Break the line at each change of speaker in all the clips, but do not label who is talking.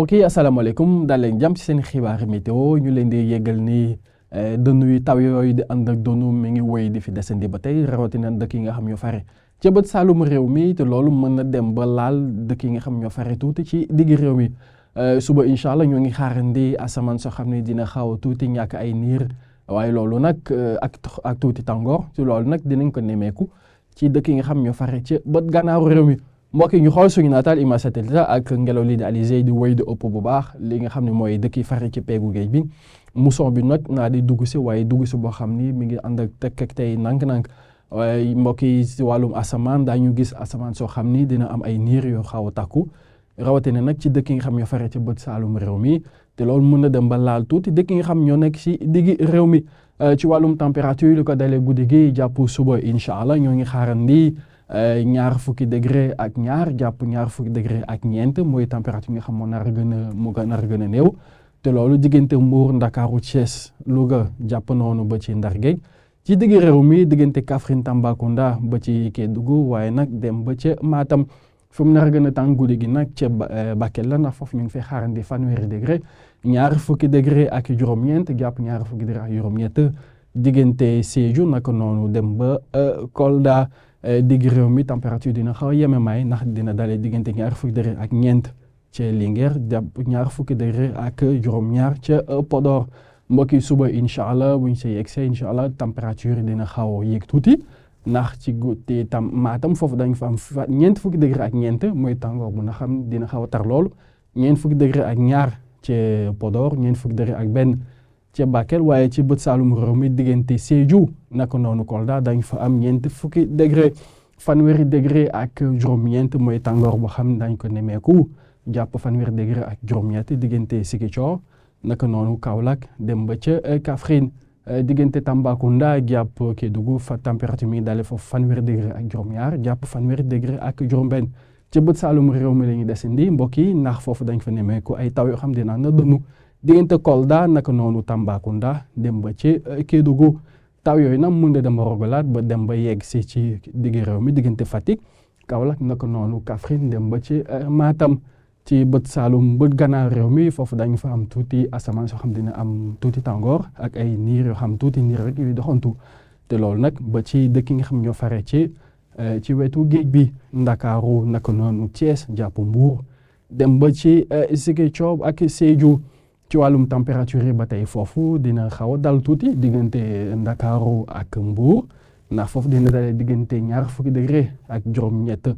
mbokk yi asalaamaaleykum daal leen jàmm ci seen xibaari météo ñu leen di yeggal ni dënnu yu taw yooyu di ànd ak dënnu mi ngi wéy di fi desandi ba tey rawatina dëkk yi nga xam ñoo fare ca bët saalum réew mi te loolu mën na dem ba laal dëkk yi nga xam ñoo fare tuuti ci diggi réew mi suba incha allah ñoo ngi xaarandi asamaan soo xam ne dina xaw tuuti ñàkk ay niir waaye loolu nag ak tuuti tàngoor ci loolu nag dinañ ko nemeeku ci dëkk yi nga xam ñoo fare ca bët gànnaaru réew mi. mbokk yi ñu xool suñu naataal image satellite ak ngelaw li di alizé di wéy di ëpp bu baax li nga xam ne mooy dëkk yi fare ci peegu géej bi mousson bi nag naa di dugg si waaye dugg si boo xam ni mi ngi ànd ak tekk ak tey nànk-nànk waaye mbokk yi si wàllum asamaan daañu gis asamaan soo xam ni dina am ay niir yoo xaw a takku rawatina nag ci dëkk yi nga xam ñoo fare ci bët saalum réew mi te loolu mën na dem ba laal tuuti dëkk yi nga xam ñoo nekk si diggi réew mi ci wàllum température lu ko dalee guddi gi jàpp suba incha allah ñoo ngi xaarandi ñaar fukki degré ak ñaar jàpp ñaar fukki degré ak ñeent mooy température nga xam moo nar a gën a néew te loolu diggante Mbour Ndakaaru Thiès Louga jàpp noonu ba ci Ndar Géej ci digg réew mi diggante Kaffrine Tambacounda ba ci Kédougou waaye nag dem ba ca Matam fu mu nar a gën a tàng guddi gi nag ca Bakel la ndax foofu ñu ngi fay xaarandi fanweeri degré ñaar fukki degré ak juróom-ñeent jàpp ñaar fukki degré ak juróom-ñett diggante Sédhiou naka noonu dem ba Kolda. digg réew mi température dina xaw a yeme may ndax dina dalee diggante ñaar fukki degré ak ñeent ca Linguère jàpp ñaar fukki degré ak juróom-ñaar ca Podor mbokk yi suba incha allah buñ see yegsee incha allah température dina xaw a yéeg tuuti ndax ci guddi tam Matam foofu dañ fa am ñeent fukki degré ak ñeent mooy tàngoor bu na xam dina xaw a tar loolu ñeent fukki degré ak ñaar ca Podor ñeent fukki degré ak benn ca Bakel waaye ci bët saalum réew mi diggante Sédhiou naka noonu Kolda dañ fa am ñeent fukki degré fanweeri degré ak juróom-ñeent mooy tàngoor boo xam dañ ko nemeeku jàpp fanweeri degré ak juróom-ñett diggante Ziguinchor naka noonu Kaolack dem ba ca Kaffrine diggante Tambacounda jàpp Kédougou fa température mi dalee foofu fanweeri degré ak juróom-ñaar jàpp fanweeri degré ak juróom-benn ca bët saalum réew mi la ñuy desandi mbokk yi ndax foofu dañ fa nemeeku ay taw yoo xam dina na dënnu diggante Kolda naka noonu Tambacounda dem ba ci Kédougou taw yooyu nag mun na dem ba rogalaat ba dem ba yegg si ci digg réew mi diggante Fatick Kaolack naka noonu Kaffrine dem ba ci Matam ci bët Saalum bët gànnaar réew mi foofu dañu fa am tuuti asamaan soo xam dina am tuuti tàngoor ak ay niir yoo xam tuuti niir rek yuy doxantu te loolu nag ba ci dëkk yi nga xam ñoo fare ci wetu géej bi Ndakaaru naka noonu Thiès jàpp Mbour dem ba ci Ziguinchor ak Sédhiou ci wàllum température yi ba tey foofu dina xaw a dal tuuti diggante Ndakaaru ak Mbour ndax foofu dina dalee diggante ñaar fukki degré ak juróom-ñett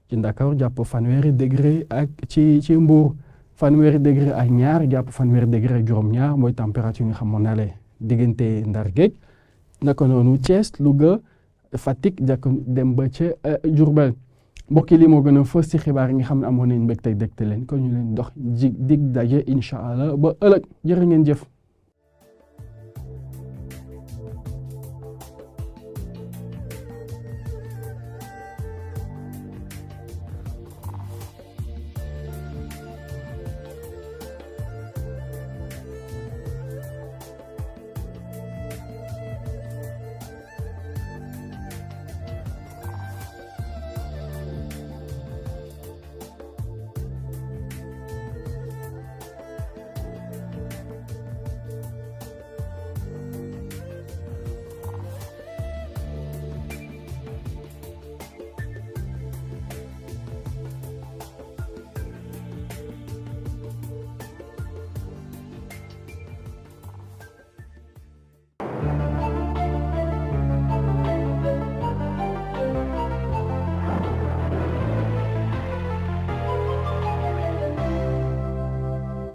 ci Ndakaaru jàpp fanweeri degré ak ci Mbour fanweeri degré ak ñaar jàpp fanweeri degré ak juróom-ñaar mooy température yi nga xam moo nalee diggante Ndar Géej naka noonu Thiès Louga Fatick jàkk dem ba ca Diourbel mbokk yi lii moo gën a fës ci xibaar yi nga xam ne amoon nañ mbégte dégte leen ko ñu leen dox dig daje incha allah ba ëllëg jërë ngeen jëf.